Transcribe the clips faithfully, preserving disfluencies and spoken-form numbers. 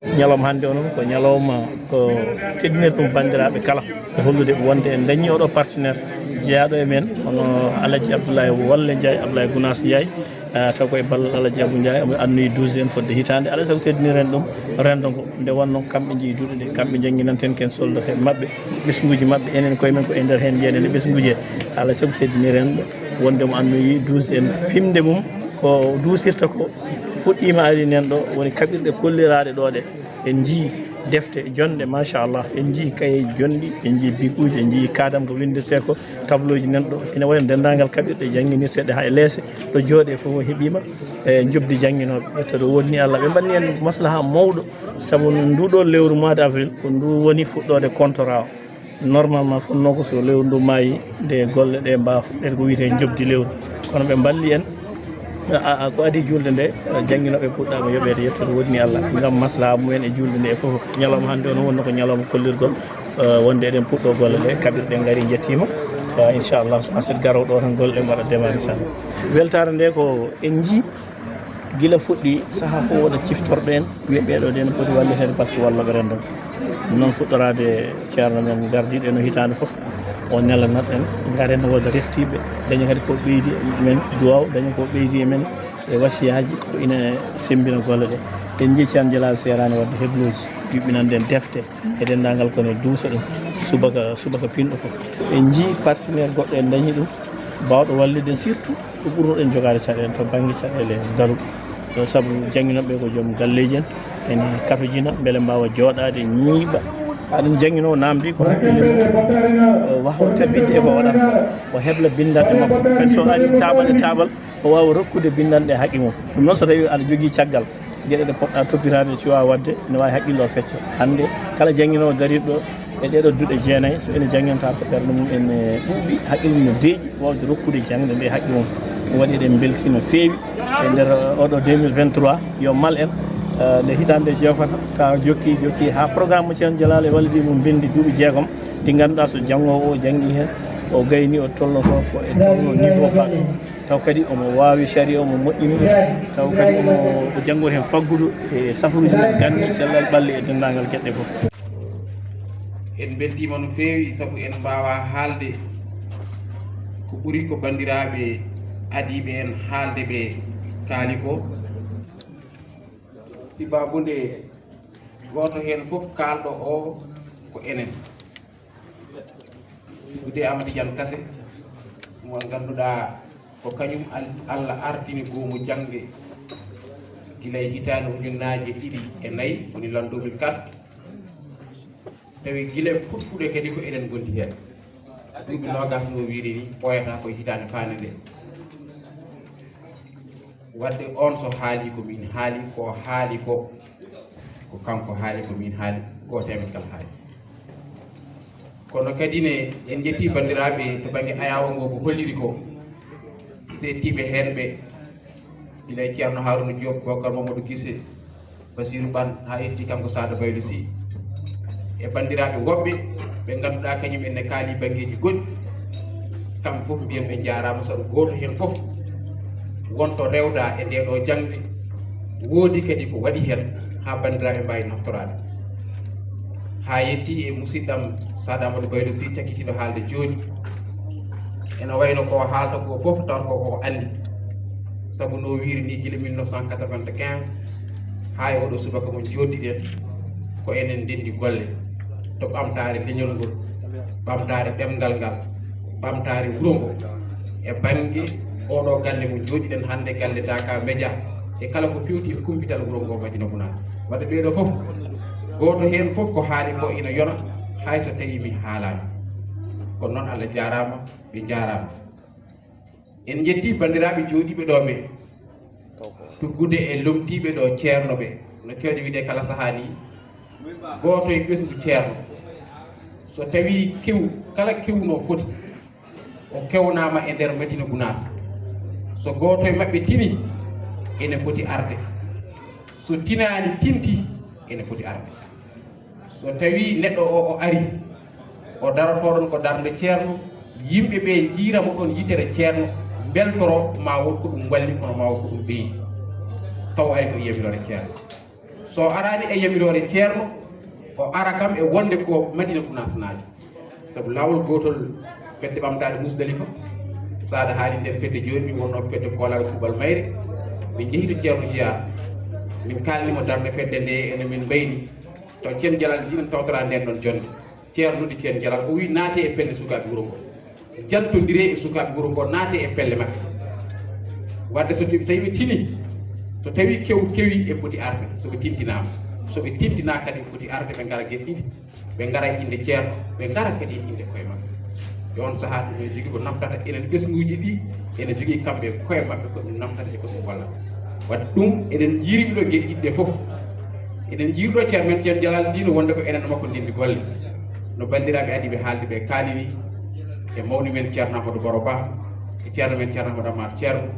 Ñalawma hannde o noon ko ñalawma ko teddinirɗum banndiraaɓe kala, e hollude wonde en dañii oɗo partenaire jeyaaɗo e men, hono Alaji Abdoulaye Walle Ndiaye, Abdoulaye Gounass Ndiaye, ah, taw ko e ballal Alaji Abou Ndiaye, omo annoyi douze en fodde hitaande. Alaa e sago teddiniren ɗum renndo ngo, nde wonnoo kamɓe njeyi duɗe ɗe, kamɓe njannginanten ken soldat e maɓɓe, ɓesnguuji maɓɓe, enen koye men ko e nder heen njeyaɗen e ɓesnguuji he. Alaa e sago teddiniren ɓe, wonde mo annoyi douze en, fimde mum ko duusirta ko fuɗɗiima ari nen ɗo, woni kaɓirɗe kolliraaɗe ɗo ɗe. En njii defte jonɗe, machallah, en njii kayeeji jonɗi, en njii bikuuji, en njii kaadam ko winndirtee ko, tableauji nan ɗo. Ina wayi no denndaangal kaɓirɗe jannginirteeɗe haa e leese, ɗo jooɗee fof o heɓiima e njoɓdi jannginooɓe. Yettoode woodni Allah, ɓe mbaɗni en maslaha mawɗo, sabu ndu ɗo lewru mois de avril ko ndu woni fuɗɗoode contrat o. Normalement, fotnoo ko so lewru ndu maayi, nde golle ɗe mbaawa fuɗɗeede ko wiyetee njoɓdi lewru. Kono ɓe mballi en, a, a, ko adii juulde nde, a, jannginooɓe puɗɗaama yoɓeede, yettoode woodni Allah, ngam maslaha mumen e juulde nde e fof. Ñalawma hannde o noon wonnoo ko ñalawma kollirgol, a, wonde eɗen puɗɗoo golle ɗe, kaɓirɗe ngari njettiima. A, inchallah, so aset garoowo ɗo tan golle ɗe mbaɗa démarrer, inchallah. Weltaare nde ko en njii gila fuɗɗi sahaa fof wona ciftorɗo en, wiya ɓeeɗo de no poti walliteede par ce que wallooɓe renndo. Ɗum noon fuɗɗoraade ceerno men gardiiɗo en o hitaande fof, o nelanat en, ngaren wooda reftiiɓe, daña kadi ko ɓeydi e men duwaaw, daña ko ɓeydi e men e wasiyaaji, ko ina semmbina golle ɗe. En njii Ceerno Jalaal seeraani waɗde heblooji, yuɓɓinande en defte e denndaangal ko ne duusa ɗum, subaka, subaka pinɗo fof. En njii partenaire goɗɗo en dañi ɗum, baawɗo wallitde surtout ko ɓurnoɗen jogaade caɗeele to bannge caɗeele ngalu. Ɗo sabu jannginooɓe ko joom galleeji en, ene katojina mbele mbaawa jooɗaade, ñiiɓa. Aɗen jannginoo naamndi ko hakkille mum, eh, waho tabitde e ko waɗata ko. O hebla binndanɗe makko. Kadi so ari taabal e taabal, o waawa rokkude binndanɗe haqqe mum. Ɗum noon so tawii aɗa jogii caggal, geɗe ɗe poɗɗa toppitaade, si waawa waɗde, ene waawi haqqille o fecca. Hannde, kala jannginoowo dariiɗo ɗo e ɗeeɗo duɗe jeenayi, so ene jannganta ko ɓernde mum ene ɓuuɓi, haqqille mum no deeƴi, waawde rokkude jaŋde nde haqqe mum. Ɗum waɗi eɗen mbeltii no feewi e nder oɗo deux mille vingt-trois, yo mal en, eh, nde hitaande nde joofata, tawa jokki, jokki haa programme mo Ceerno Jalaal e wallidi mum mbendi duuɓi jeegom, ɗi ngannduɗaa so janngoowo o janngi heen, o gayni, o tolnoto ko e tolno niveau bac. Taw kadi omo waawi sariya, omo moƴƴini ɗum. Taw kadi omo, o janngori heen faggudu e safaruuji men ganni, cellal ɓalli e denndaangal geɗe ɗe fof. En mbeltiima no feewi sabu en mbaawaa haalde ko ɓuri ko banndiraaɓe adiiɓe en haalde ɓe kaali ko. Sibaabu nde gooto heen fof kaalɗo o ko enen. Ɗuuɗe Amady Diagne Kassé, mo ngannduɗaa ko kañum Al-, Allah ardini goomu jaŋde gila e hitaande ujunnaaje ɗiɗi e nayi, woni l'an deux mille quatre. Tawi gila e fuɗfuɗe kadi ko eɗen ngondi heen. Duuɓi noogas no wiiri ni, ɓooyata ko e hitaande faande nde. Wadde on so haali ko min haali, ko haali ko, ko kanko haali, ko min haali, gooto e men kala haali. Kono kadi ne, en njetti banndiraaɓe to bannge ayaawo ngo ko holliri ko, seettiiɓe heen ɓe, gila e Ceerno Harouna Diop, Bocar Mamadou Guissé, Basiru Ɓan, haa yetti kanko Saada Baylo Sy. E banndiraaɓe woɓɓe ɓe ngannduɗaa kañum en ne kaali banngeeji goɗɗi. Kamɓe fof mbiyen ɓe njaaraama, sabu gooto heen fof wonto rewda e ndee ɗoo jaŋde. Woodi kadi ko waɗi heen haa banndiraaɓe mbaawi naftoraade. Haa yetti e musidɗam Saada Amadou Baylo Sy cakkitiiɗo haalde jooni. Ena wayno ko haalta ko fof taw ko ko anndi. Sabu no wiiri ni gila mille neuf cent quatre-vingt-quinze haa e oɗo subaka mo jooɗiɗen, ko enen ndenndi golle to ɓamtaare leñol ngol, ɓamtaare ɗemngal ngal, ɓamtaare wuro ngo. E bannge oɗo galle mo jooɗiɗen hannde, galle Daaka Média, e kala ko fewti e kumpital wuro ngo Madina Gunaas. Wadde ɓeeɗo fof, gooto heen fof ko haali ko ina yona, hay so tawii mi haalaani. Kono noon Allah jaaraama, ɓe njaaraama. En njetti banndiraaɓe jooɗiiɓe ɗo ɓe, tuggude e lomtiiɓe ɗo ceerno ɓe, no keewɗe wiide kala sahaa ni, gooto e ɓesngu ceerno. So tawii kew, kala kew no foti, o kewnaama e nder Madina Gunaas. So gooto e maɓɓe tini, ene foti arde. So tinaani tinti, ene foti arde. So tawii neɗɗo o, o ari, o darotoo ɗon ko darnde ceerno, yimɓe ɓe njiira mo ɗon yitere ceerno, mbeltoro ma won ko ɗum walli, kono ma won ko ɗum ɓeydi. Taw ari ko yamiroore ceerno. So o araani e yamiroore ceerno, o ara kam e wonde ko Madina Gunaas naati. Sabu laawol gootol fedde ɓamtaare Musdalifa, saada haali nden fedde jooni, mi wonnoo fedde koolaaɗo kuuɓal mayre. Min njehi to ceerno Jiyaa, min kaalni mo darnde fedde nde, ene min mbayni. Taw Ceerno Jalal Diin tawtoraa nden ɗon jonnde. Ceerno noddi Ceerno Jalal, o wi, "Naate e pelle sukaaɓe wuro ngo. Jantondiree e sukaaɓe wuro ngo, naate e pelle maɓɓe." Wadde so tawi ɓe tini, so tawi kew kewi, e poti arde, so ɓe tintinaama. So ɓe tintinaa kadi, ɓe poti arde, ɓe ngara geɗe ɗiɗi. Ɓe ngara e innde ceerno, ɓe ngara kadi e innde koye maɓɓe. E on sahaa, ɗum ene jogii ko naftata enen ɓesnguuji ɗi, ene jogii kamɓe e koye maɓɓe ko ɗum naftata e ko ɗum walla. Wadde ɗum, eɗen njiiri ɗo geɗe ɗiɗi ɗe fof. Eɗen njiiri ɗo ceerno men, Ceerno Jalal Diino, wonde ko enen e makko ndenndi golle. No banndiraaɓe adiiɓe haalde ɓe kaali ni, e mawni men Ceerno Amadou Baro Ba, e ceerno men Ceerno Amadou Amar Ceerno.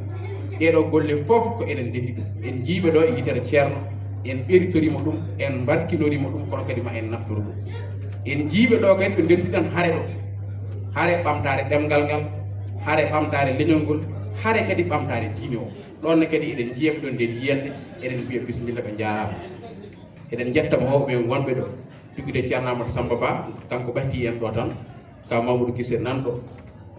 Ɗeeɗo golle fof ko eɗen ndenndi ɗum. En njiiɓe ɗo e yitere ceerno, en ɓeeritoriima ɗum, en mbarkinoriima ɗum, kono kadi ma en naftoro ɗum. En njiiɓe ɗo kadi ɓe ndenndiɗen hare ɗo. Hare ɓamtaare ɗemngal ngal, hare ɓamtaare leñol ngol, hare kadi ɓamtaare diine o. Ɗon ne kadi eɗen njiya ɓe ɗon nden yiyannde, eɗen mbiya bisimilla, ɓe njaaraama. Eɗen njetta mawɓe men wonɓe ɗo, tuggude Ceerno Amadou Samba Ba, kanko ɓatti en ɗo tan, ka Mamadou Gise nanɗo.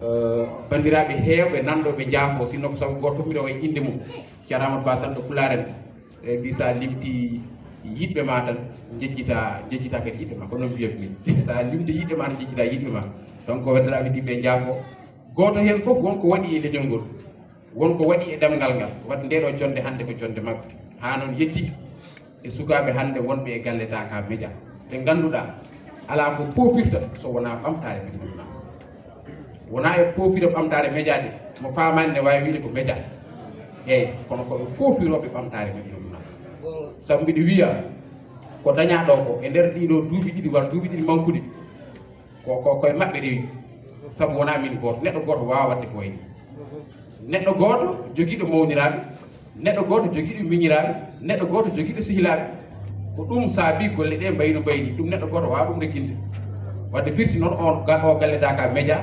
Eh, banndiraaɓe heewɓe nanɗo ɓe njaafo, sinno ko sabu gooto fof mbiɗo wayi innde mum. Ceerno Amadou Ba Sanɗo Pulaar en, e mbi sa limti yiɗɓe ma tan, njejjita, njejjita kadi yiɗɓe ma, ko noon mbiyat min. Sa limti yiɗɓe ma tan, njejjita yiɗɓe ma. Donc, ko banndiraaɓe yimɓe njaafo, gooto heen fof won ko waɗi e leñol ngol. Won ko waɗi e ɗemngal ngal, waɗi nde ɗo jonnde hannde ko jonnde maɓɓe. Haa noon yetti e sukaaɓe hannde wonɓe e galle Daaka Media. Ɓe ngannduɗaa alaa ko poofirta so wonaa ɓamtaare Madina Gunaas. Wonaa e poofira ɓamtaare media de, mo faamaani ne waawi wiide ko media. Eey, kono ko ɓe foofirooɓe ɓamtaare Madina Gunaas. Sabu mbiɗo wiya ko dañaa ɗo ko e nder ɗii ɗo duuɓi ɗiɗi walla duuɓi ɗiɗi mankuɗi, ko, ko koye maɓɓe rewi. Sabu wonaa min gooto, neɗɗo gooto waawaa waɗde ko wayi nii. Neɗɗo gooto jogiiɗo mawniraaɓe, neɗɗo gooto jogiiɗo miñiraaɓe, neɗɗo gooto jogiiɗo sehilaaɓe. Ko ɗum saabi golle ɗe mbayi no mbayi nii. Ɗum neɗɗo gooto waawaa ɗum regginde. Wadde firti noon on ga-, o galle Daaka Media,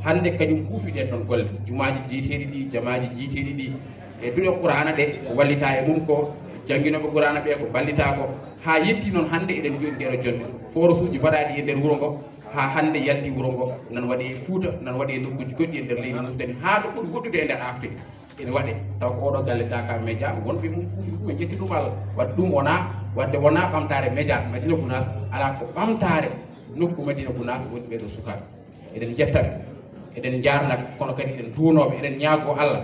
hannde kañum huufi ɗen ɗon golle. Jumaaji jiyteeɗi ɗi, jamaaji jiyteeɗi ɗi, e duɗe Quraana ɗe ko wallitaa e mum, ko jannginooɓe Quraana ɓe ko mballitaa ko. Haa yetti noon hannde eɗen njooɗi ndeɗo jonnde. Forasuuji mbaɗaaɗi e nder wuro ngo, haa hannde yalti wuro ngo, nan waɗe e Fuuta, nan waɗe e nokkuuji goɗɗi e nder leydi Mauritanie, haa to ɓuri woɗɗude e nder Afrique. Ene waɗe, taw ko oɗo galle Daaka Media, wonɓe mum huufi ɗum, en njetti ɗum Allah. Wadde ɗum wonaa, wadde wonaa ɓamtaare media Madina Gunaas, alaa ko ɓamtaare nokku Madina Gunaas woni ɓeeɗo sukaaɓe. Eɗen njetta ɓe, eɗen njaarna ɓe, kono kadi eɗen nduwanoo ɓe, eɗen ñaagoo Allah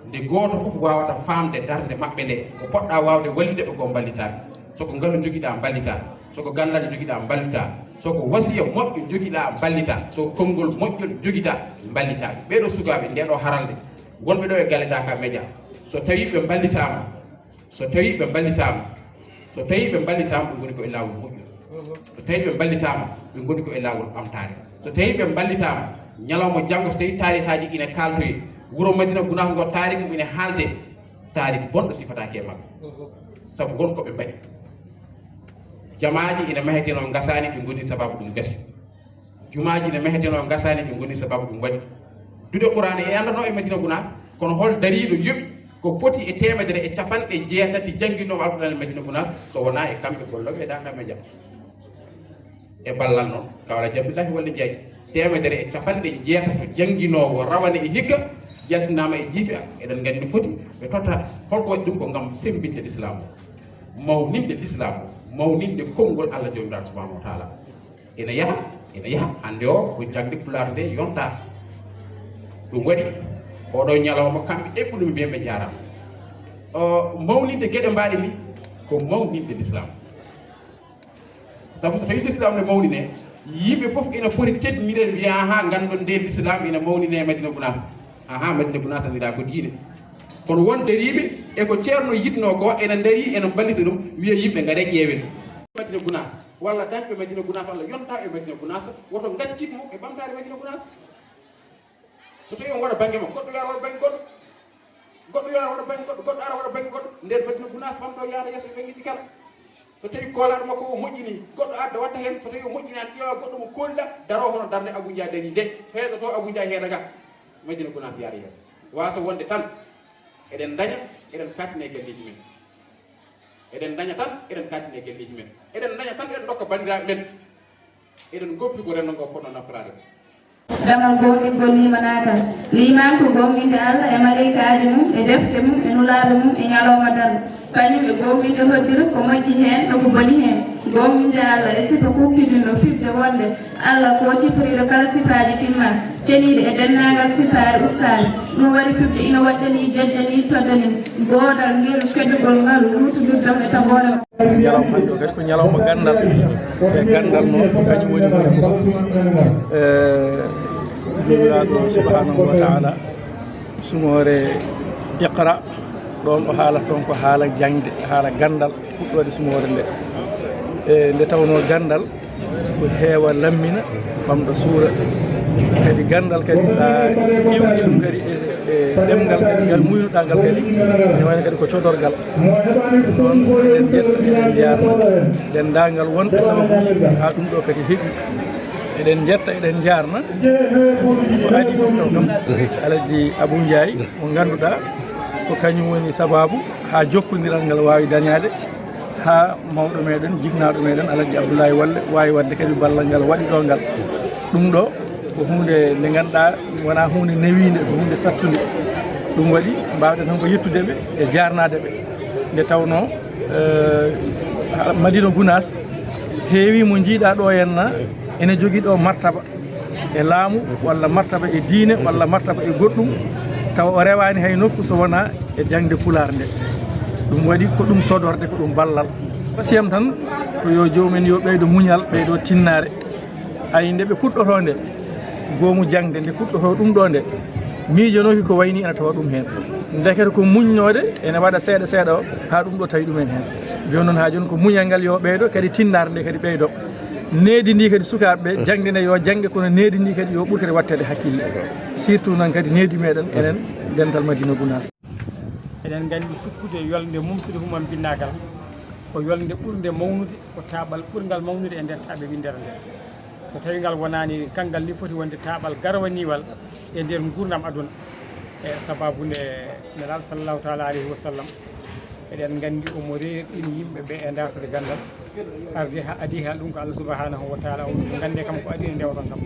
nde gooto fof waawata faamde darnde maɓɓe nde, ko poɗɗaa waawde wallude ɓe ko mballitaɓe. So ko ngalu njogiɗaa, mballitaa. So ko ganndal njogiɗaa, mballitaa. So ko wasiya moƴƴo njogiɗaa, mballitaa. So ko konngol moƴƴo njogiɗaa, mballitaa. Ɓeeɗo sukaaɓe, ndeeɗo haralde, wonɓe ɗo e galle Daaka Media, so tawii ɓe mballitaama, so tawii ɓe mballitaama, so tawii ɓe mballitaama, ɓe ngoni ko e laawol moƴƴol. So tawii ɓe mballitaama, ɓe ngoni ko e laawol ɓamtaare. So tawii ɓe mballitaama, ñalawma janngo, so tawii taarihaaji ina kaaltoyi, wuro Madina Gunaas ngo, taarih mum ina haalde, taarih bonɗo sifataake e maɓɓe. Sabu won ko ɓe mbaɗi. Jamaaji ina mahetenoo, ngasaani, ɓe ngoni sababu ɗum gasi. Jumaaji ne mehetenoo, ngasaani, ɓe ngoni sababu ɗum waɗi. Duɗe Quraana e anndanoo e Madina Gunaas, kono hol dariiɗo yoɓi ko foti e teemedere e capanɗe jeetati jannginoowo Alquraan e Madina Gunaas, so wonaa e kamɓe gollooɓe e Daaka Media? E ballal noon, Kawla Jabillahi Walla Njaay, teemedere e capanɗe jeetato jannginoowo rawane e hikka, yaltinaama e jiifi am. Eɗen nganndi no foti ɓe totta. Holko waɗi ɗum? Ko ngam semmbinde Lislaam o, mawninde Lislaam o, mawninde konngol Allah Joomiraaɗo Subhaanahu wa Taala. Ene yaha, ene yaha. Hannde o ko jaŋde Pulaar nde yontaa. Ɗum waɗi oɗo ñalawma kamɓe eɓɓude mi mbiya ɓe njaaraama. O, mawninde geɗe mbaɗe ni ko mawninde Lislaam. Sabu so tawii Lislaam ne mawni ne, yimɓe fof ina poti teddinirede mbiya, "Ahaa, nganndon nde Lislaam ina mawni ne Madina Gunaas. Ahaa, Madina Gunaas anndiraa ko diine." Kono won dariiɓe e ko ceerno yiɗnoo ko ena ndarii, ena mballita ɗum, wiya yimɓe ngaree ƴeewen Madina Gunaas. Walla dañɓe Madina Gunaas, walla yontaa e Madina Gunaas, woto ngaccit mo e ɓamtaare Madina Gunaas. So tawii on waɗa bannge makko, goɗɗo yo ar waɗa bannge goɗɗo, goɗɗo yo ar waɗa bannge goɗɗo, goɗɗo ar waɗa bannge goɗɗo, nder Madina Gunaas ɓamtoo yaada yeeso e banngeeji kala. So tawii koolaaɗo makko o moƴƴini, goɗɗo adda watta heen, so tawii o moƴƴinaani, ƴeewa goɗɗo mo koolɗa, daroo hono darnde Abuu Njaay darii nde, heedoto Abuu Njaay heeda ga, Madina Gunaas yaada yeeso. Waaso wonde tan, eɗen ndaña, eɗen kaatina e galleeji men. Eɗen daña tan, eɗen kaddina e galleeji men. Eɗen daña tan, eɗen ndokka banndiraaɓe men. Eɗen ngoppi ko renndo ngo fotnoo naftoraade ko. Damal goonɗingol limanaagal. Liimaan ko goonɗinde Allah e maleykaaji mum, e defte mum, e nulaaɓe mum, e ñalawma darngo. Kañum e goonɗinde hoddiro ko moƴƴi heen, e ko boni heen. Goonɗinde Allah e sifa kuuɓtidinɗo fiɓde wonde Allah ko ciforiiɗo kala sifaaji timmaa, ceniiɗo e denndaangal sifaaji ustaani. Ɗum waɗi fiɓde ina waɗɗanii, jojjanii, toddanii goodal ngel, keddugol ngal, luutodirdam e tagoore. Ñalawma hannde o kadi ko ñalawma ganndal. E ganndal noon ko kañum woni huunde fof. E Joomiraaɗo subhanahu wa taala, sumoore Iqra, ɗoon o haalata ɗoon ko haala jaŋde, haala ganndal, fuɗɗoode sumoore nde. E nde tawnoo ganndal ko heewa lammina, famɗa suura. Kadi ganndal kadi, so a ƴeewtii ɗum kadi e, e ɗemngal kadi ngal muynuɗaa ngal kadi, ene wayno kadi ko codorgal. Ɗoon eɗen njetta, eɗen njaarna denndaangal wonɓe sababuuji haa ɗum ɗo kadi heɓi. Eɗen njetta, eɗen njaarna ko adii fof taw kam, Alhaji Abou Ndiaye, mo ngannduɗaa ko kañum woni sabaabu haa jokkondiral ngal waawi dañaade, haa mawɗo meɗen, jiknaaɗo meɗen, Alhaji Abdoulaye Walle, waawi waɗde kadi ballal ngal waɗi ɗo ngal. Ɗum ɗo ko huunde nde ngannduɗaa wonaa huunde newiinde, ko huunde sattunde. Ɗum waɗi mbaawɗen tan ko yettude ɓe e jaarnaade ɓe. Nde tawnoo, eh, Madina Gounass heewii mo njiiɗaa ɗo henna ene jogii ɗo martaba e laamu, walla martaba e diine, walla martaba e goɗɗum, tawa o rewaani hay nokku so wonaa e jaŋde pulaar nde. Ɗum waɗi ko ɗum sodorde, ko ɗum ballal. Wasiyam tan ko yo joomum en yo ɓeydo muñal, ɓeydo tinnaare. Hay nde ɓe puɗɗotoo nde, goomu jaŋde nde fuɗɗotoo ɗum ɗo nde, miijanooki ko wayni ene tawa ɗum heen. Ndekete ko muñnoode ene waɗa seeɗa seeɗa o, haa ɗum ɗo tawi ɗum en heen. Jooni noon, haa jooni ko muñal ngal yo ɓeydo, kadi tinnaare nde kadi ɓeydo. Needi ndi kadi sukaaɓe ɓe, jaŋde nde yo jaŋde, kono needi ndi kadi yo ɓur kadi waɗteede hakkille. Surtout noon kadi needi meɗen enen dental Madina Gounass. Eɗen nganndi sukkude yolnde mumtude humam binnaagal ko yolnde ɓurnde mawnude, ko taaɓal ɓurngal mawnude e nder taaɓe winndere nde. So tawii ngal wonaani kanngal ni foti wonde taaɓal garwaniiwal e nder nguurndam aduna. E sababu nde Nelaaɗo sallallahu taala alayhi wa sallam, eɗen nganndi omo reerɗini yimɓe ɓe e ndaartude ganndal. Arde ha, adii heen ɗum ko Allah subhanahu wa taala, on ko nganndee kam ko adii no ndewoton kam.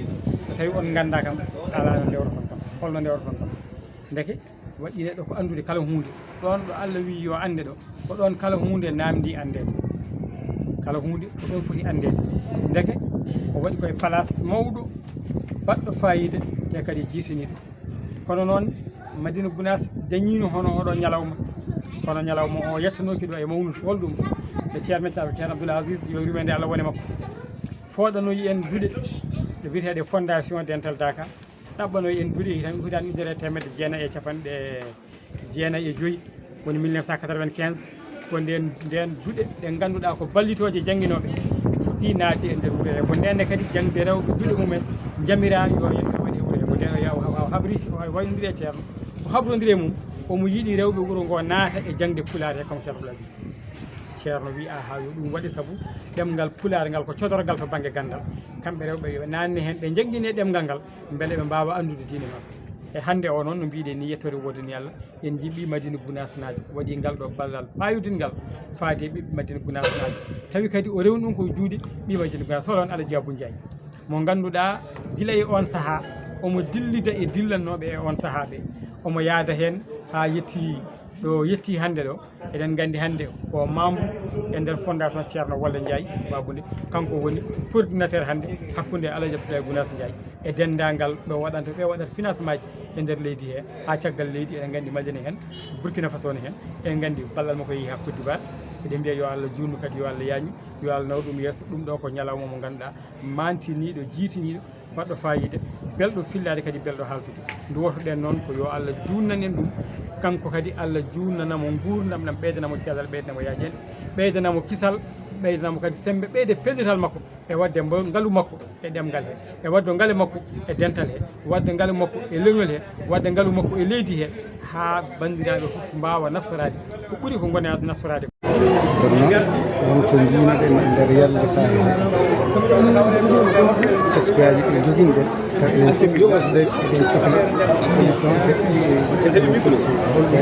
So tawii on nganndaa kam, alaa no ndewoton kam. Holno ndewoton kam? Ndeke, waɗɗii neɗɗo ko anndude kala huunde. Ɗoon ɗo Allah wiyi yo annde ɗo, ko ɗoon kala huunde naamndii anndeede. Kala huunde ko ɗoon foti anndeede. Ndeke, o waɗi ko e place mawɗo, baɗɗo faayiida, te kadi jiitiniiɗo. Kono noon, Madina Gounass dañiino hono oɗo ñalawma. Kono ñalawma o yettanooki ɗo e mawnude. Holɗum? Nde Ceerno men Ceerno Abdoul Aziz, yo yurmeende Allah wone makko, fooɗanoyi en duɗe ɗe biyeteeɗe Fondation Dental Daaka. Ɗaɓɓanoyi en duɗe hitan, hitan ujunere e teemedde jeenayi e capanɗe jeenayi e joyi, woni mille neuf cent quatre-vingt-quinze. Ko nden, nden duɗe ɗe ngannduɗaa ko ballitooje jannginooɓe fuɗɗii naatde e nder wuro he. Ko ndenne kadi jaŋde rewɓe duɗe mumen njamiraa yo yimɓe waɗe wuro he. Ko nden o yaw-, o, o habri, o waynondiri e Ceerno, o habrondiri e mum, omo yiɗi rewɓe wuro ngo naata e jaŋde Pulaar he, comme Ceerno Abdoul Aziz. Ceerno wi, "Aha, yo ɗum waɗe, sabu ɗemngal Pulaar ngal ko codorgal to bannge ganndal. Kamɓe rewɓe yo ɓe naanne heen, ɓe njanngine ɗemngal ngal, mbele ɓe mbaawa anndude diine maɓɓe." E hannde o noon, no mbiɗen ni, yettoore woodani Allah, en njii ɓii Madina Gunaasnaajo waɗi ngal ɗo ballal paayodingal faade e ɓiɓɓe Madina Gunaasnaajo. Tawi kadi o rewni ɗum ko juuɗe ɓii Madina Gunaas, hono on Alhaji Abou Ndiaye, mo ngannduɗaa gila e on sahaa, omo dillida e dillannooɓe e on sahaa ɓe. Omo yaada heen haa yetti ɗo yetti hannde ɗo. Eɗen nganndi hannde ko membre e nder Fondation Ceerno Wolle Ndiaye Babou Nde. Kanko woni coordinateur hannde hakkunde Alhaji Abdoulaye Gounass Ndiaye e denndaangal ɓe waɗanta, ɓe waɗata financement ji e nder leydi he, haa caggal leydi. Eɗen nganndi Mali ne heen, Burkina Faso ne heen. Eɗen nganndi ballal makko yehi haa Côte d'Ivoire. Eɗen mbiya yo Allah juutnu kadi, yo Allah yaañu, yo Allah naw ɗum yeeso. Ɗum ɗo ko ñalawma mo ngannduɗaa mantiniiɗo, jiitiniiɗo, baɗɗo faayiida, belɗo fillaade kadi belɗo haaltude. Nduwotoɗen noon ko yo Allah juutnan en ɗum, kanko kadi Allah juutnana mo nguurndam ɗam, ɓeydana mo cellal, ɓeydana mo yaajeende, ɓeydana mo kisal, ɓeydana mo kadi semmbe, ɓeyda pellital makko e waɗde mbo-, ngalu makko e ɗemngal he, e waɗde ngalu makko e dental he, waɗde ngalu makko e leñol he, waɗde ngalu makko e leydi he, haa banndiraaɓe fof mbaawa naftoraade ko ɓuri ko ngonaa naftoraade. Kono noon, Won ko njiinoɗen e nder yallitaare he, teskuyaji ɗi njoginɗen, taw enen fof yo wasde eɗen cohli solution, keɓen solution, holko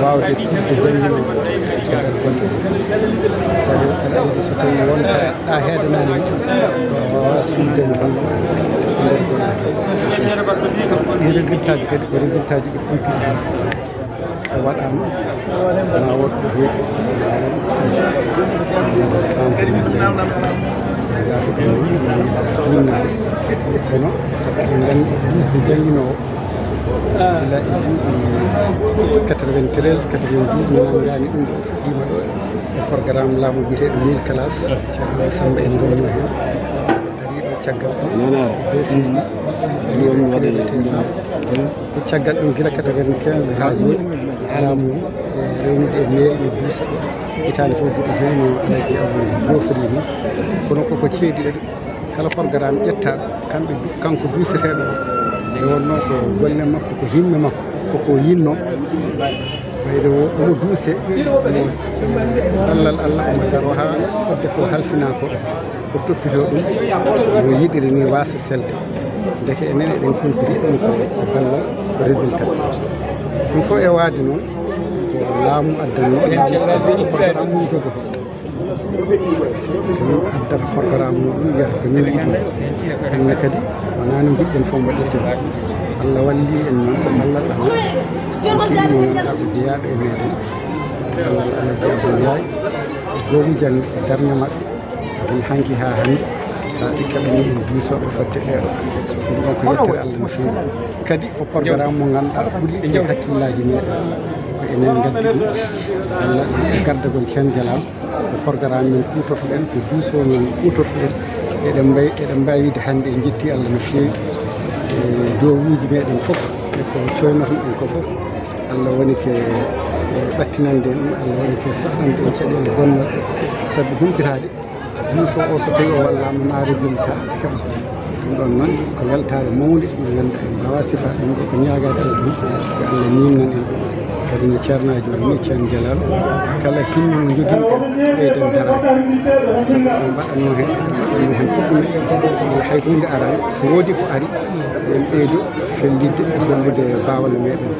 waawde suuɗde jannginooɓe e nder golle. Sabu aɗa anndi, so tawii won ka ɗa heedanani mo, a waawaa suuɗde mo tan e nder golle. Ɗi résultat ji kadi ko résultat ji ɗi kumpiɗi. So waɗaama, ma woɗ ɗo heedi, changement janngo. Jaafuɗo ɗum, ɗum ɗum naade. Kono, sabu en nganndi duusde jannginoowo, ila e duuɓi quatre-vingt-treize, quatre-vingt-douze, mi nanngaani ɗum ɗo, fuɗɗiima ɗo e programme laamu biyeteeɗo mille classes, Ceerno Samba en ngonnoo heen. Ariiɗo caggal ɗum, non, non, e B C I, ɗum waɗi. E caggal ɗum, gila quatre-vingt-quinze haa jooni, laamu e rewnude e mairie e duusa ɓe. Hitaande fof guɗo heen no Alaji Abou joofori ni. Kono koko ceedi ɗaɗi, kala programme ƴettaaɗo, kamɓe du-, kanko duuseteeɗo o, nde wonnoo ko golle makko, ko himme makko, koko yinnoo. Wayde o, omo duuse, omo, eh, ballal Allah, omo daroo haa fodde ko halfinaa ko. O toppitoo ɗum no yiɗiri ni, waasa selde. Ndeke enen eɗen kumpiti ɗum ko, ko ballal, ko résultat. Ɗum fof e waade noon, ko laamu addannoo, laamu so addi ko programme mum jogotoo. Ko min addata programme muɗum, wiyata ko min yiɗi. Hannde kadi wonaa no njiɗɗen fof mbaɗirten. Allah walli en noon ko ballal Allah. Ko kiɗi mo ngannduɗaa ko jeyaaɗo e meɗen. Ballal Alaji Abou Ndiaye, goomu jannde, darnde maɓɓe. Ɗum hanki haa hannde, haa hikka ɓe ni en duusooɓe fodde ɓeeɗo. Ɗum ɗon ko yettere Allah no feewi. Kadi ko programme mo ngannduɗaa ɓuri e hakkillaaji meɗen. Ko enen ngaddi ɗum. Allah gardagol Ceerno Jalal. Ko programme men kuutortoɗen, ko duusoo men kuutortoɗen. Eɗen mbay-, eɗen mbaawi wiide hannde en njetti Allah no feewi e dowuuji meɗen fof, e ko coynotoɗen ko fof. Allah woni ke, e, ɓattinande en, Allah woni ke safnande en caɗeele gonnooɗe sabu humpitaade. Duusoo o, so tawii o wallaama, ma résultat heɓa. Ɗum ɗon noon ko weltaare mawnde, nde ngannduɗaa en mbaawaa sifaade ɗum ɗo, ko ñaagaade Allah ɗum, yo Allah niimnan en. Kadi no ceernaajo o ni, Ceerno Jalal, kala hinno mo njoginɗen, ɓeyden daraade. Sabu en mbaɗatnoo heen, en mbaɗatnoo heen fof ne, hay huunde araani, so woodii ko ari, en ɓeydo fellitde e gollude baawal meɗen.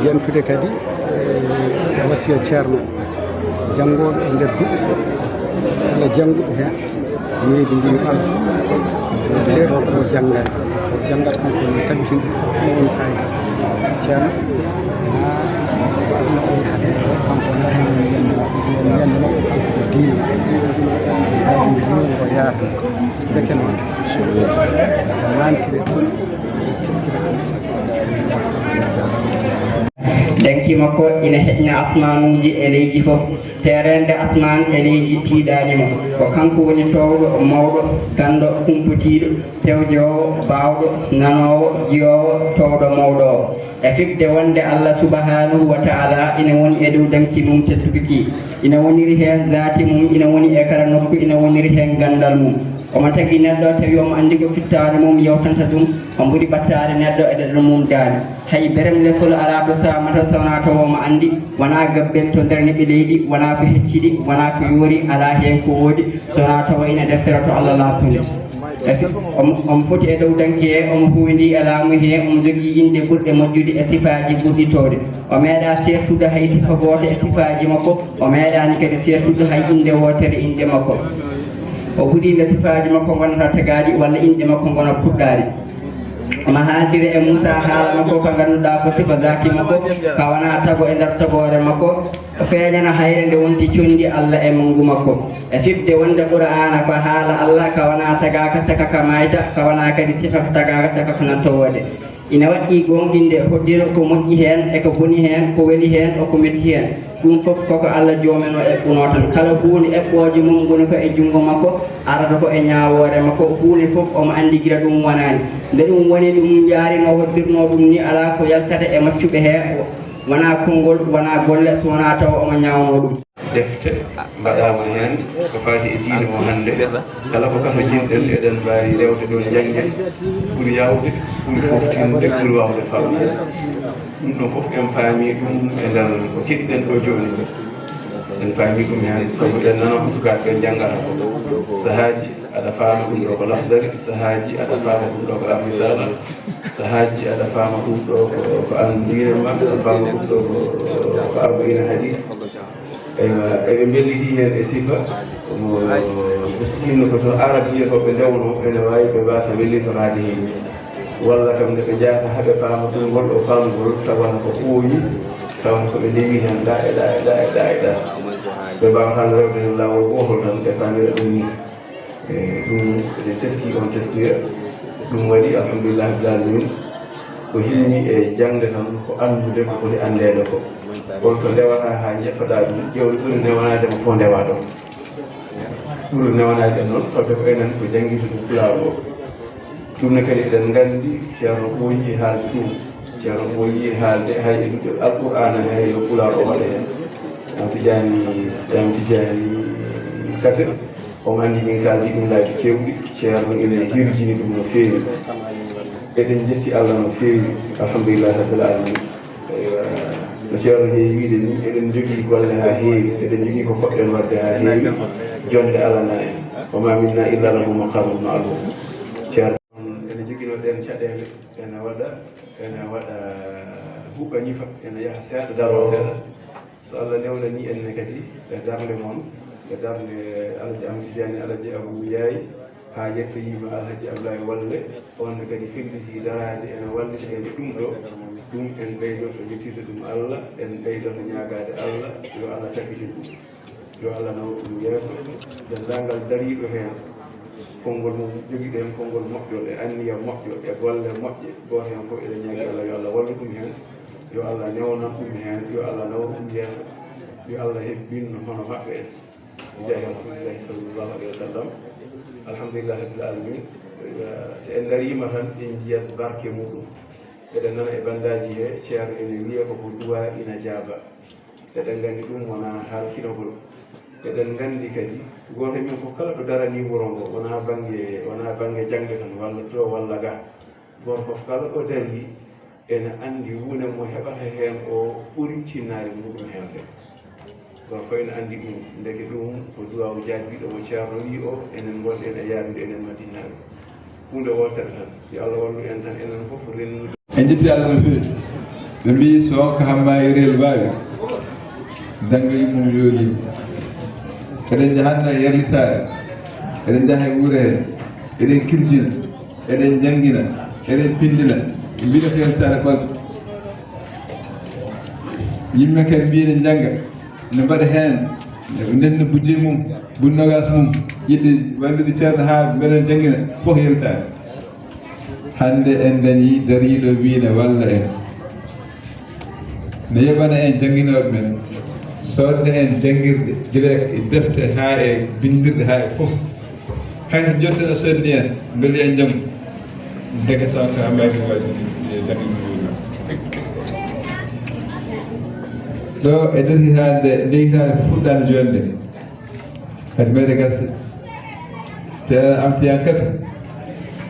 Yantude kadi, eh, wasiya Ceerno, janngooɓe e nder duɗe, kala jannguɗo heen, needi ndi no alɗi. Seeɗa ko janngani, ko janngat kanko ne tabitin ɗum, sabu ɗum woni fayda. Ceerno, na, na o yahata ko kanko, na heen woni yiyannde makko, woni yiyannde makko kanko ko diine. Ɓayde nde ɗum ko yaata. Ndeke noon, mankire ɗum, teskire ɗum. Danki makko ina heƴna asmaanuuji e leydi fof, teereende asmaan e leydi tiiɗaani mo. Ko kanko woni toowɗo, mawɗo, ganndo, kumpotiiɗo, pewjoowo, baawɗo, nanoowo, jiyoowo, toowɗo, mawɗo o. E fiɓde wonde Allah subhanahu wa ta'ala ina woni e dow danki mum tedduki ki, ina woniri heen zaati mum, ina woni e kala nokku, ina woniri heen ganndal mum. Omo tagi neɗɗo, tawi omo anndi ko fittaare mum yewtanta ɗum, o ɓuri ɓattaade neɗɗo e ɗeɗal mum daani. Hay berem lefol alaa to saamata, so wonaa tawa omo anndi, wonaa gabbel to nder niɓɓe leydi, wonaa ko hecciɗi, wonaa ko yoori, alaa heen ko woodi, so wonaa tawa ina deftere to Allah laaɓtunde. E fi-, omo, omo foti e dow danki he, omo huwindii e laamu he, omo jogii inɗe ɓurɗe moƴƴude e sifaaji ɓurɗi toowde. O meeɗaa seertude hay sifa gooto e sifaaji makko, o meeɗaani kadi seertude hay innde wootere innde makko. O ɓuriino sifaaji makko ngonata tagaaɗi walla inɗe makko ngona puɗɗaaɗe. Omo haaldira e Muusaa haala makko ko ngannduɗaa ko sifa zaati makko, ka wonaa tago e nder tagoore makko. O feeñana hayre nde wonti conndi Allah e manngu makko. E fiɓde wonde Qur'aana ko haala Allah, ka wonaa tagaaka saka ka maayta, ka wonaa kadi sifa ka tagaaka saka ka nanta woode. Ina waɗɗii gooŋɗinde, hoddira ko moƴƴi heen e ko boni heen, ko weli heen e ko metti heen. Ɗum fof koko Allah joomenoo eɓɓunoo tan. Kala huunde eɓɓooje mum ngoni ko e junngo makko, arata ko e ñaawoore makko. Huunde fof omo anndi gila ɗum wonaani. Nde ɗum woni, ɗum jaarinoo, hoddirnoo ɗum ni, alaa ko yaltata e maccuɓe hee, wonaa konngol, wonaa golle, so wonaa tawa omo ñaawnoo ɗum. Defte mbaɗaama heen ko faati e diine o hannde. Kala ko katojinɗen, eɗen mbaawi rewde ɗoon, njanngen, ɓuri yaawde, ɓuri foftinde, ɓuri waawde famɗude. Ɗum ɗoo fof en paamii ɗum e nder ko keɗiɗen ɗoo jooni. En paami ɗum heen, sabu en nana ko sukaaɓe ɓe njanngata ko. Sahaaji aɗa faama ɗum ɗo ko Lahdari, sahaaji aɗa faama ɗum ɗo ko Ar-Risaala, sahaaji aɗa faama ɗum ɗo ko, ko an diine ma, aɗa faama ɗum ɗo ko, ko Arba'iina Hadiis. Eywa, eɓe mbellitii heen e sifa, mo, so sinno ko toon Arab wiyatooɓe ndewnoo, ene waawi ɓe mbaasa wellitoraade heen. Walla kam nde ɓe njahata haa ɓe paama ɗum ngol ɗo faamgol, tawata ko ɓooyi, tawata ko ɓe ndewi heen ɗa e ɗa e ɗa e ɗa e ɗa. Ɓe mbaawata rewde heen laawol gootol tan, ɓe paamira ɗum nii. E, ɗum eɗen teskii oon teskuya. Ɗum waɗi, alhamdulillahi rabbil aalamiin, ko hilni e jaŋde tan ko anndude ko foti anndeede ko. Hol to ndewata haa njettoɗaa ɗum, ƴeewde ɓuri newanaade mo to ndewaa ɗon. Ɓuri newanaade en noon, fodde ko enen ko janngirde ɗum Pulaar o. Ɗum ne kadi eɗen nganndi Ceerno ɓooyii haalde ɗum. Ceerno ɓooyii haalde hay e duɗe Alqur'aana hay yo Pulaar o waɗe heen. Am Tijaani, Am Tijaani Kase, omo anndi min kaaldi ɗum laabi keewɗi. Ceerno ene hirjini ɗum no feewi. Eɗen njetti Allah no feewi. Alhamdulillahi rabbil aalamiin. Eywa, no Ceerno heewi wiide ni, eɗen njogii golle haa heewi, eɗen njogii ko poɗɗen waɗde haa heewi, jonnde alana en. Wa maa minnaa illaa lahu maqaamun ma'luum. Ceerno, ene joginoo ɗeen caɗeele, ene waɗa, ene waɗa huɓa ñifa, ene yaha seeɗa, daroo seeɗa. So Allah newnanii en ne kadi, e darnde mon, e darnde Alhaji Am Tijaani, Alhaji Abuu Njaay, haa yettoyiima Alhaji Ablaay Walle, on ne kadi felliti daraade ene wallita en e ɗum ɗo. Ɗum en ɓeydoto yettirde ɗum Allah, en ɓeydoto ñaagaade Allah, yo Allah tabbitin ɗum. Yo Allah naw ɗum yeeso. Denndaangal dariiɗo heen, konngol mum jogiɗo heen, konngol moƴƴol e anniya moƴƴo e golle moƴƴe, gooto heen fof eɗen ñaagi Allah, yo Allah wallu ɗum heen, yo Allah newnan ɗum heen, yo Allah naw ɗum yeeso, yo Allah hebbin hono maɓɓe en. Jaahi Rasuulullaahi sallallaahu aleyhi wa sallam. Alhamdulillahi rabbil aalamiin. So en ndariima tan, en njiyat barke muɗum. Eɗen nana e banndaaji he, Ceerno ene wiya ko ko duwaa ina jaaba. Eɗen nganndi ɗum wonaa haalkinagol. Eɗen nganndi kadi, gooto e men fof kala ɗo daranii wuro ngo, wonaa bannge, wonaa bannge jaŋde tan, walla to, walla ga. Gooto fof kala ɗo darii, ene anndi wune mo heɓata heen o ɓuri tinnaare muɗum heen de. Gooto fof ene anndi ɗum, ndeke ɗum ko duwaawu jaagbiiɗo mo Ceerno wii o, enen ngonɗen e yaarude enen Madinnaaɓe. Huunde wootere tan, yo Allah wallu en tan enen fof rennude. En njetti Allah no feewi. Ɓe mbii so on ko hamma e reel baawi, dannga yummum yooliima. Eɗen njahanno e yerlitaare, eɗen njaha e wuure hee, eɗen kirjina, eɗen njanngina, eɗen pinndina, mbiɗa ko yontaare ɓalɗo. Yimɓe kadi mbiɗa njannga, no mbaɗa heen, nenno buddi mum, buddi nogas mum, yiɗde wallude Ceerno haa mbeɗa janngina, fof yewtaani. Hannde en dañii dariiɗo wii ne walla en, ne yoɓana en jannginooɓe men, soodna en janngirɗe, gila e defte haa e binndirɗe haa e fof. Hay so njotteno soddi en, mbeli en jam. Ndeke so ka mbayni waɗi e dañi ɗo e nder hitaande, nde hitaande fuɗɗaande jooni nde, kadi meɗe gasa. Te am tiyan kasa,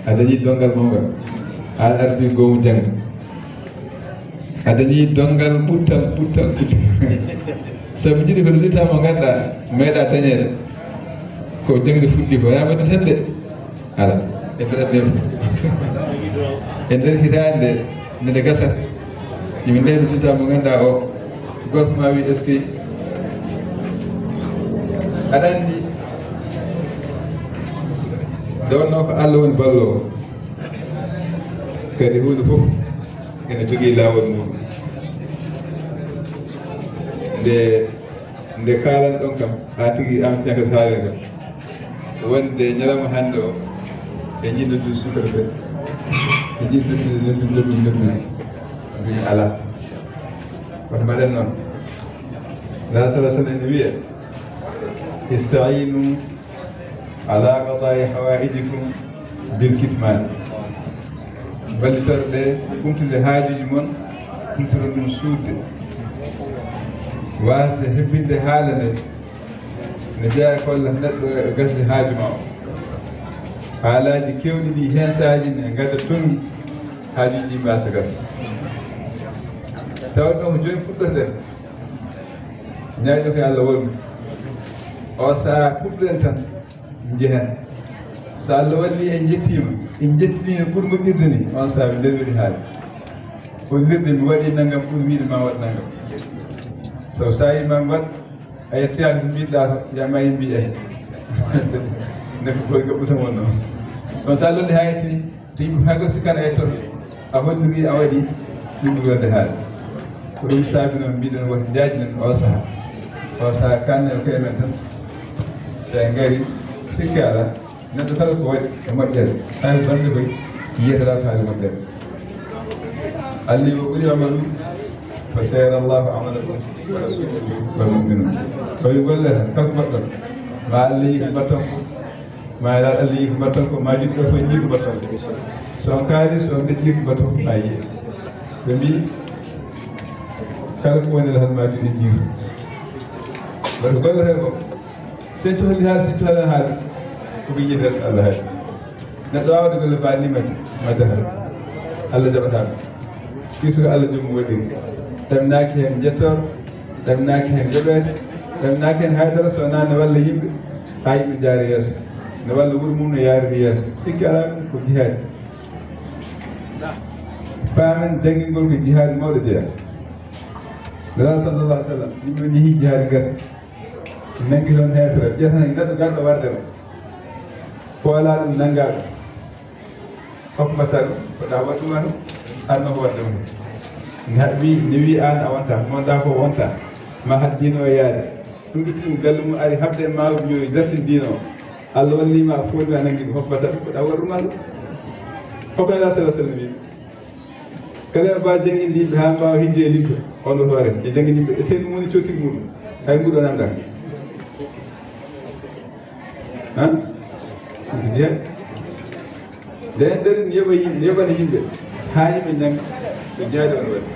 a dañi donngal mawngal. A ardi goomu jannga. A dañi donngal ɓuttal, ɓuttal, ɓuttal. Sabu jiɗi ko résultat mo ngannduɗaa meeɗa dañeede. Ko jaŋde fuɗɗi ko, yaa mbaɗi tan de. Ala, e nder adde fof. E nder hitaande nde, nde gasa. Yimɓe nde résultat mo ngannduɗaa o, gorko ma wi, est-ce que aɗa anndi? Nde wonnoo ko Allah woni balloowo. Kadi huunde fof ene jogii laawol mum. Nde, nde kaalan ɗon kam, haa tigi am ñaka saare kam. Wonde ñalawma hannde o, e jiɗɗo du sukar fe. E jiɗɗo du noddu, noddu, noddu. Mbimi alaa. Kono mbaɗen noon. La sala sala ene wiya, istainu ala qadai hawaijikum bil kitman. Mballitoro ɗe, kumtude haajuji mon, kumtoro ɗum suuɗde. Waasde hebbinde haala nde, ne jeyaa e kolla neɗɗo e gasi haaju ma o. Haalaaji keewɗi ɗi heen saaji ne ngada tonngi, haajuji ɗi mbaasa gas. Tawa ɗo ko jooni puɗɗoten. Ñaaƴo ko Allah wonɓe. O sahaa puɗɗuɗen tan, njehen. So Allah walli en njettiima, en njettiniino ɓuri moƴƴirde ni, on sahaa ɓe nder weli haali. Hollirde mi waɗi nanngam ɓuri wiide ma waɗ nanngam. Sabu so a yii ma mi waɗ, a yettoyaaka ko mbiɗɗa ko, ya ma yimɓe en. Neɗɗo ko e gaɓɓu tan wonno. Kono so a lolli haa yettini, to yimɓe fay goto sikkano a yettoto, a holliri a waɗi, ɗum ko welde haali. Ko ɗum saabi noon mbiɗen woti njaajnen o sahaa. O sahaa kannen ko e men tan. So en ngari, sikke alaa. Neɗɗo kala ko waɗi e moƴƴere, hay bonde koy, yiyata laataade moƴƴere. Allah o ɓuri amalu, fa sayara Allahu amalakum wa rasuluhu wal mu'minun. Koye golle tan, kala ko mbaɗɗon, ma Allah yiɗi mbaɗton ko, ma Allah yiɗi mbaɗton ko, ma juɗɗo fof yiɗi mbaɗton ko. So on kaali, so on ɓe yiɗi mbaɗton ko, ma yiye. Ɓe mbi, kala ko woni tan ma juɗɗo yiɗi. Mbaɗ ko golle tan ko. So en cohli haala, so en cohli haala, ko ko yiyete so Allah haali. Neɗɗo waawde golle mbaɗa ni majji, ma jaha. Allah jaɓataa ɗum. Surtout ko Allah joom mum waɗiri. Ɗaminaaki heen njettoor, ɗaminaaki heen yoɓeede, ɗaminaaki heen haydara so wonaa ne walla yimɓe, haa yimɓe njaara yeeso. Ne walla wuro mum no yaariri yeeso. Sikki alaa ɗum ko jihaadi. Paamen janngingol ko jihaadi mawɗo jeyaa. Nela sallallahu alaihi wasallam, yimɓe njehii jihaadi ngarti. Nangi toon heefere, ƴeetan e neɗɗo garɗo warde ma. Poolaa ɗum, nanngaa ɗum. Hokmataa ɗum, ko ɗa waɗuma ɗum, anno ko waɗde ma. Ne haɗ wi, ne wi aan a wonta, mo wonɗa ko wonta. Ma haɗ diino o yaade. Ɗum itti ɗum galle mum ari haɓde e ma, yo dartin diino o. Allah walli ma, fooli ma, nangi ɗum, hokmataa ɗum, ko ɗa waɗuma ɗum. Hokka Nela sallallahu alaihi wasallam wi. Kala ɓe mbaawa jannginde yimɓe haa mbaawa hijju e limto, on ɗo hoore, e jannginde yimɓe, e tee ɗum woni cookiri muɗum, hay nguɗo nanɗa. Han? Jeeya. Nde en darii ne yoɓa yimɓe, ne yoɓana yimɓe, haa yimɓe njannga, ko jaade on waɗi.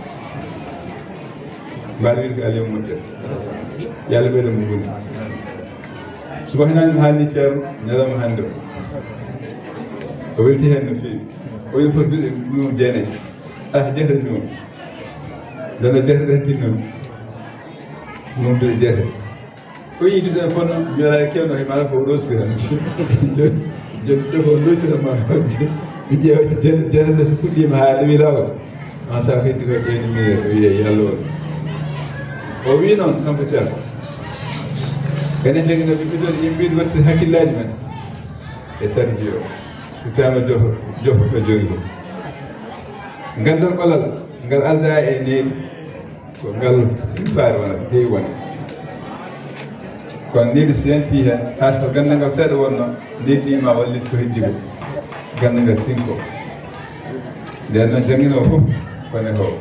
Mbaɗa wiide ko Aliou moƴƴere. Yo Allah ɓeydo mo ngoni. Suba hinaani mi haalni Ceerno ñalawma hannde o. O welti heen no feewi. O wiyi foti duɗe ɗum jeenayi. Ah, jehre ɗum. Ndeno jehre ɗen tinno. Ɗum duɗe jehre. O yii duɗe kono mi wala kewno he mala ko rosira. Joni ɗo ko rosira ma. Mi ƴeewa jehre, jehre nde so fuɗɗiima haa ɗo wi laawol. On saaha heddi ko ƴeewde mi wiye yo Allah won. O wii noon, kanko Ceerno. Enen jannginooɓe ɓiɗɗo yimɓe waɗti hakkillaaji men e tarbiya o. Ittaama jofo, jofo to jooɗi ko. Nganndal ɓalal ngal aldaa e needi, ko ngal faare wonat, heewi wonat. Kono needi so yanti heen, haa so ganndal ngal seeɗa wonno, needi ma wallit ko heddi ko. Ganndal ngal sinko. Nden noon jannginoo fof, kono ko